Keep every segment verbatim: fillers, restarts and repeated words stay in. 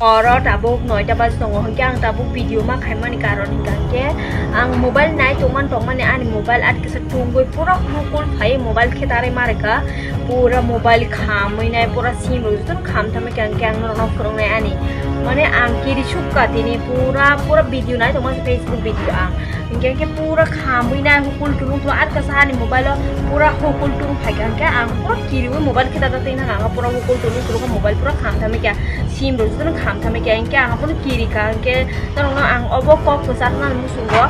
Oro tabuk noita baji tongo, hwnkhe ang tabuk video ma khaimani karon hwnkha hwnkhe ang mobile nai tongmani tongmani ani mobile at kisa tungwi pura hukul phai mobile khe tarwi marikha, pura mobile khamwi nai pura sim rok jotono kham thamwi kha hwnkhe ang norokno phwrwngnai ani mane ang kiri sukha tini pura pura video nai tongmani Facebook video ang. Hingke hingke pura khamwi nai hukul tulung tulung ar kasa ani mobile o pura hukul tulung phaikha hingke ang pura kiriwi mobile khita ta twi nang ang pura hukul tulung tulung mobile pura kham thamwi kha sim rok jotono kham thamwi kha hingke ang bono kiri kha hingke norokno ang obo kok kwchar nani muchungo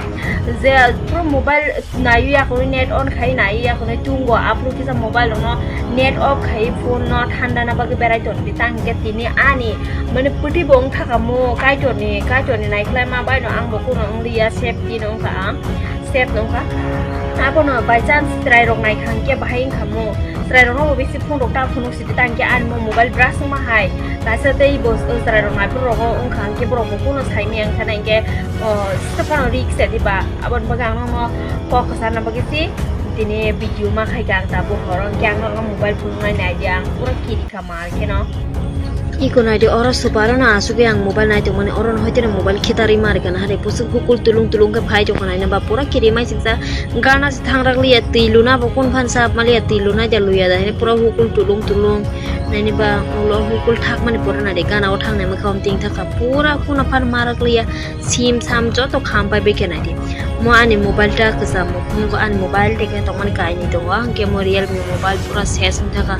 je pura mobile naiwi akhorwi net on khai naiwi akhorwi tungo aphuru kisa mobile rokno net off khai phone no thanda na bagwi berai tongdi tang hingke tini ani mane pwtwi bo wngkha kamo kaitor ni kaitor ni naikhlai ma bai no ang bo kuno wng liya safety no wngkha ang safe no wngkha abono by chance chwrai rok naikha hingke bahai wngkha mo chwrai rok no bo bisi phone rok ta phunuk sidi tang khe ani mo mobile brush wngma hai kaisa tei bo chwrai rok naiphuru rogo wngkha hingke borok bo kuno saimaya wngkha na hingke o sita phano risk ya diba aboni bagwi ang no kok kwchar na bagwi si tini video ma khai kha ang tabuk horo hingke ang no mobile phunuk nai nai di ang pura kiri. Kamar keno. Iko naidi oro super no asugwi ang mobile nai tongmani oro no hoiteno mobile khitarwi marikha na hari bwswk hukul tulung tulung khe phai tongkha naina ba pura kiri mai siksa gana se thangrak liya twi luna bo kun phan sap maliya twi luna ja luya da hini pura hukul tulung tulung naini ba ulo hukul thakmani pura naidi gana o thangnai mwkha om ting thakha pura kuna phan marak liya. Sim sam joto kham pai bikhe naidi. Mo ani mobile ta kwcham mo phungo ani mobile dekhe tongmani kainwi tongo hwnkhe mo Realme mobile pura ses wngthaka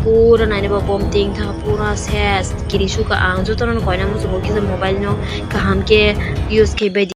pura nainwi bo bom ting thaka pura ses kiri sukha ang jotono koina muchungo kisa mobile no kaham khe use khe bai di.